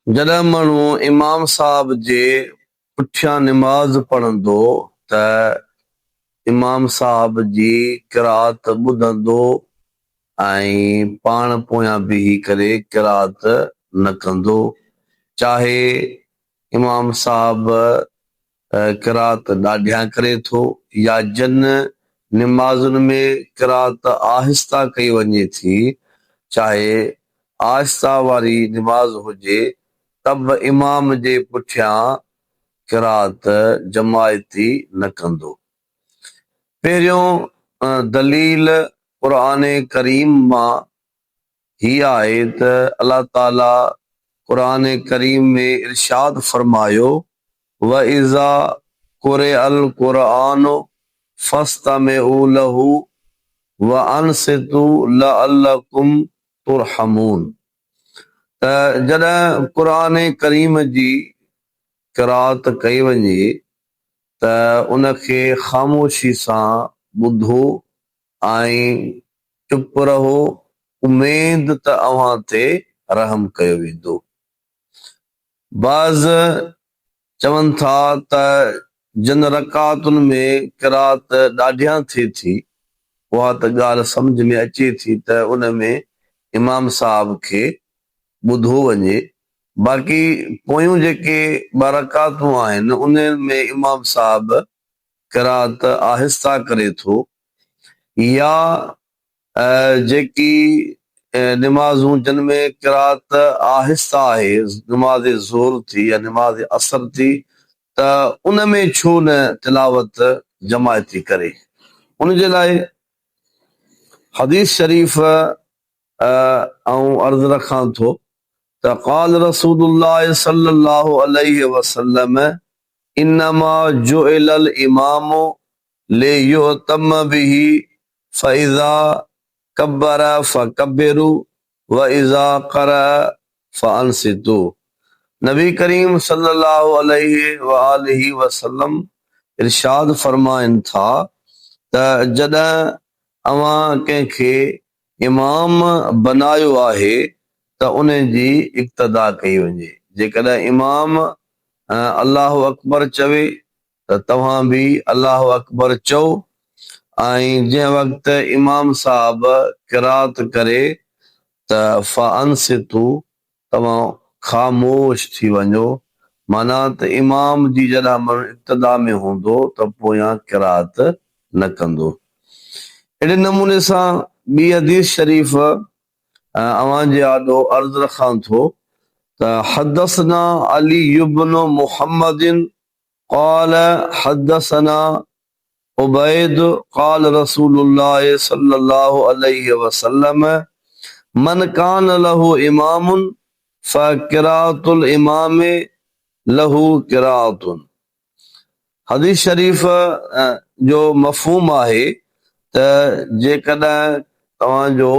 جڏهن ماڻهو امام صاحب جي پٺيان نماز پڙهندو ته امام صاحب جي قرائت ٻڌندو ۽ پاڻ پويان بيهي ڪري قرائت نه ڪندو، چاهي امام صاحب قرائت ڏاڍيان ڪري ٿو يا جن نمازن ۾ قرائت آهسته ڪئي وڃي ٿي، چاهي آهسته واري نماز هجي ته به امام جي پٺيان قرائت جماعتي نه ڪندو. پهريون دليل قرآن ڪريم مان هي آهي ته الله تعالي قرآن ڪريم ۾ ارشاد فرمايو، وَإِذَا قُرِئَ الْقُرْآنُ فَاسْتَمِعُوا لَهُ وَأَنصِتُوا لَعَلَّڪُمْ تُرْحَمُونَ ته جڏهن قرآن ڪريم جي قرائت ڪئي وڃي ته ان کي خاموشي سان ٻڌو ۽ چپ رهو، اميد ته اوهان تي رحم ڪيو ويندو. بعض چون ٿا ته جن رڪعتن ۾ قرائت ڏاڍيان ٿئي ٿي، اها ته ڳالهه سمجهه ۾ اچي ٿي ته ان ۾ امام صاحب کي ٻڌو وڃي، باقي پويون جيڪي ٻه رڪعتون آهن، انهن ۾ امام صاحب قرائت آهسته ڪري ٿو يا جيڪي نمازون جن ۾ قرائت آهسته آهي، نماز ظهر ٿي يا نماز عصر ٿي ته ان ۾ ڇو نه تلاوت جماعتي ڪري؟ ان جي لاء حديث شريف آئون عرض رکان ٿو ته قال رسول الله صلي الله عليه وسلم انما جعل الامام ليؤتم به فاذا ڪبر فڪبروا واذا قرأ فانصتوا نبي ڪريم صلي الله عليه واٰله وسلم ارشاد فرمائن ٿا ته جڏهن اوهان ڪنهن کي امام بنايو آهي ته ان جي اقتدا ڪئي وڃي. جيڪڏهن امام الله اڪبر چوي ته توهان به الله اڪبر چئو ۽ جنهن وقت امام صاحب قرات ڪري ته فانصتوا توهان خاموش ٿي وڃو، معنيٰ ته امام جي جڏهن ماڻهو اقتدا ۾ هوندو ته پويان قرائت نه ڪندو. اهڙي نموني سان ٻي حديث شريف اوهان جي آڏو عرض رکان ٿو ته حدثنا علي بن محمد قال حدثنا عبيد قال رسول الله صلي الله عليه وسلم من ڪان له امام فقراءة الامام له قراءة حديث شريف جو مفهوم آهي ته جيڪڏهن توهان جو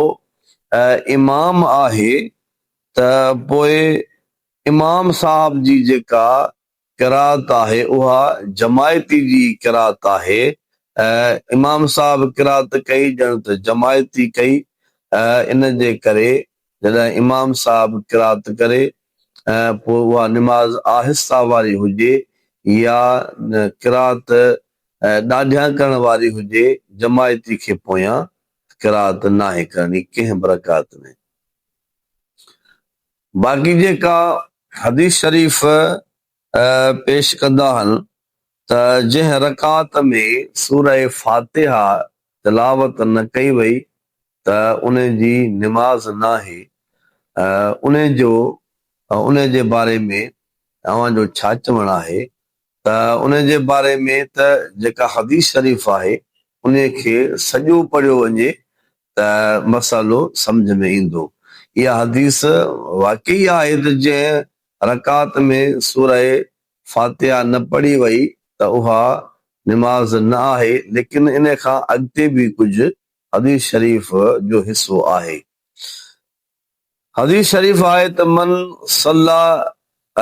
امام آهي ته پوء امام صاحب جي جيڪا قرائت آهي اها جماعتي جي قرائت آهي امام صاحب قرائت ڪئي ڄڻ ته جماعتي ڪئي ان جي ڪري جڏهن امام صاحب قرائت ڪري پوء اها نماز آهسته واري هجي يا قرائت ڏاڍيان ڪرڻ واري هجي جماعتي کي پويان قرائت ناهي ڪرڻي ڪنهن به رڪعت ۾. باقي جيڪا حديث شريف پيش ڪندا هن ته جنهن رڪعت ۾ سوره فاتحه تلاوت نه ڪئي وئي ته ان جي نماز ناهي ان جو ان جي باري ۾ اوهان جو ڇا چوڻ آهي ته ان جي باري ۾ ته جيڪا حديث شريف آهي ان کي سڄو پڙهيو وڃي ته مسئلو سمجهه ۾ ايندو. اها حديث واقعي آهي ته جنهن رڪعت ۾ سوره فاتحه نه پڙهي وئي ته اها نماز نه آهي ليڪن ان کان اڳتي به ڪجهه حديث شريف جو حصو آهي. حديث شريف آهي ته من صلي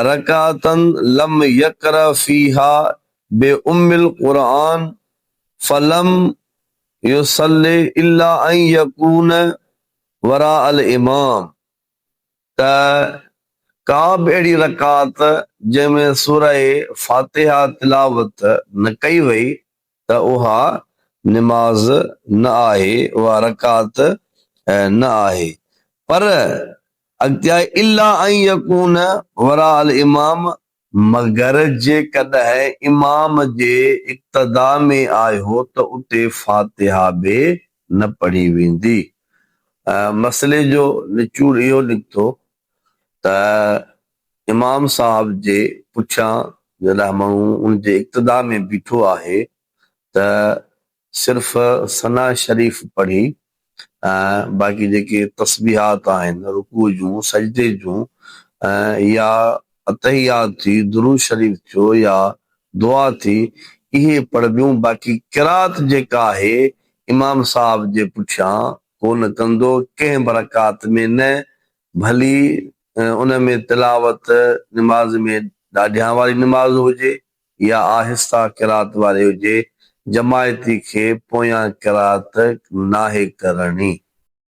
رڪعة لم يقرأ فيها بأم القرآن فلم يصل الا ان يڪون وراء الامام ته ڪا به اهڙي رڪعت جنهن ۾ سوره فاتحه تلاوت نه ڪئي وئي ته اها نماز نه آهي، اها رڪعت نه آهي. پر اڳتي آهي الا ان يڪون وراء الامام مگر جيڪڏهن امام جي اقتدا ۾ آيو ته اتي فاتحه به نه پڙهي ويندي. مسئلي جو نچوڙ اهو نڪتو ته امام صاحب جي پٺيان جڏهن ماڻهو ان جي اقتدا ۾ بيٺو آهي ته صرف ثنا شريف پڙهي ۽ باقي جيڪي تسبيحات آهن رڪوع جون، سجدي جون يا التحيات ٿي، درود شريف ٿيو يا دعا ٿي اهي پڙهبيون باقي قرات جيڪا آهي امام صاحب جي پٺيان ڪونه ڪندو ڪنهن به رڪعت ۾ نه ڀلي ان ۾ تلاوت نماز ۾ ڏاڍيان واري نماز هجي يا آهسته قرات واري هجي، جماعتي کي پويان قرات ناهي ڪرڻي.